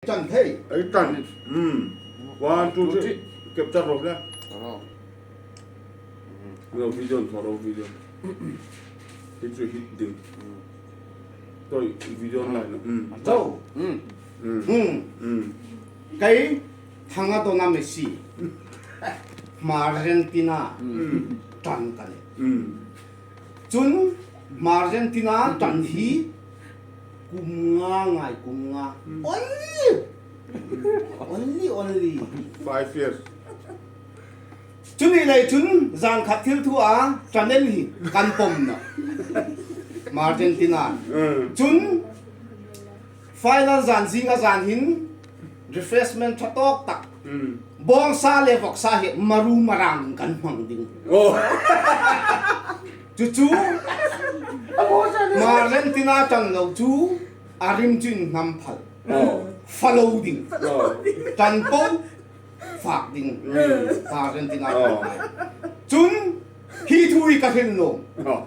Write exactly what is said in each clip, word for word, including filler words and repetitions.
Chan thei. Ei chan. Hmm. One, two, three. Capture ro le. Ro. Video, video. Hit chu hit ding. Toi video lai na. Hmm. Zo. Hmm. Hmm. Hmm. Hmm. Kei Thangadona Messi. Hmar Argentina. Hmm. Chan ka nih. Hmm. Chun Argentina chan hi kum nga ngai kum nga. Hmm. Only. Only, only. Five years. Chu ni lei chun zan khat thil thu a chan en hi kan pawm naw. Argentina. Hmm. Chun final zan zinga zan hin refreshment ṭha tawk tak. Hmm. Bawngsa le vawksa hi maru marang kan hmang ding. Oh. Chu chu. Argentina chan lo chu a rim chu inhnam phal. Oh. Fak lo ding. Oh. Chan po fak ding. Hmm. Argentina. Oh. Chun hi thu hi ka hril nuom. Oh.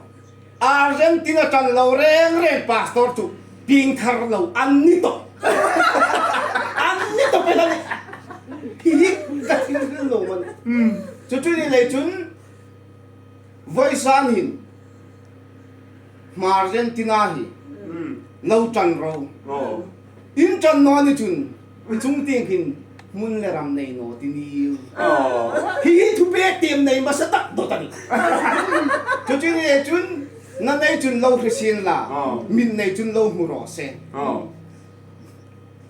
Argentina chan lo reng reng pastor chu pieng thar lo an ni tawp. An ni tawp el a nih. Hi hi ka hril nuom a nih. Hmm. Chu chu ni lei chun voisun hin Argentina hi. Hmm. Lo chan ro. Oh. In chan naw ni chun, i chung tieng hin hmun le ram nei naw ti ni. Oh. Hi hi thupek tiem nei hmasa tak dawt a nih. Chu chu ni lei chun, na nei chun lo hre sien la. Oh. Min nei chun lo hmu raw se. Oh.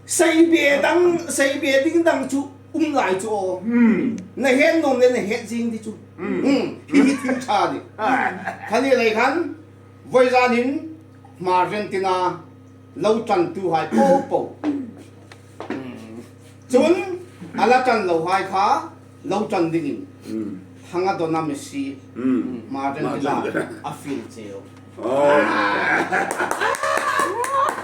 Seibe dang, seibe ding dang chu um lai chu aw. Hmm. Na het nuom le na het zing ti chu. Hmm. Hmm. Hi hi thil ṭha a nih. Ah. Kha ni lei khan, voisun hin Argentina lo chantuhai po po. Chun a la chan lohai kha lo chan dingin. Mm. Thangadona Messi. Mm. Argentina. Argentina. A fiel cheu. Oh.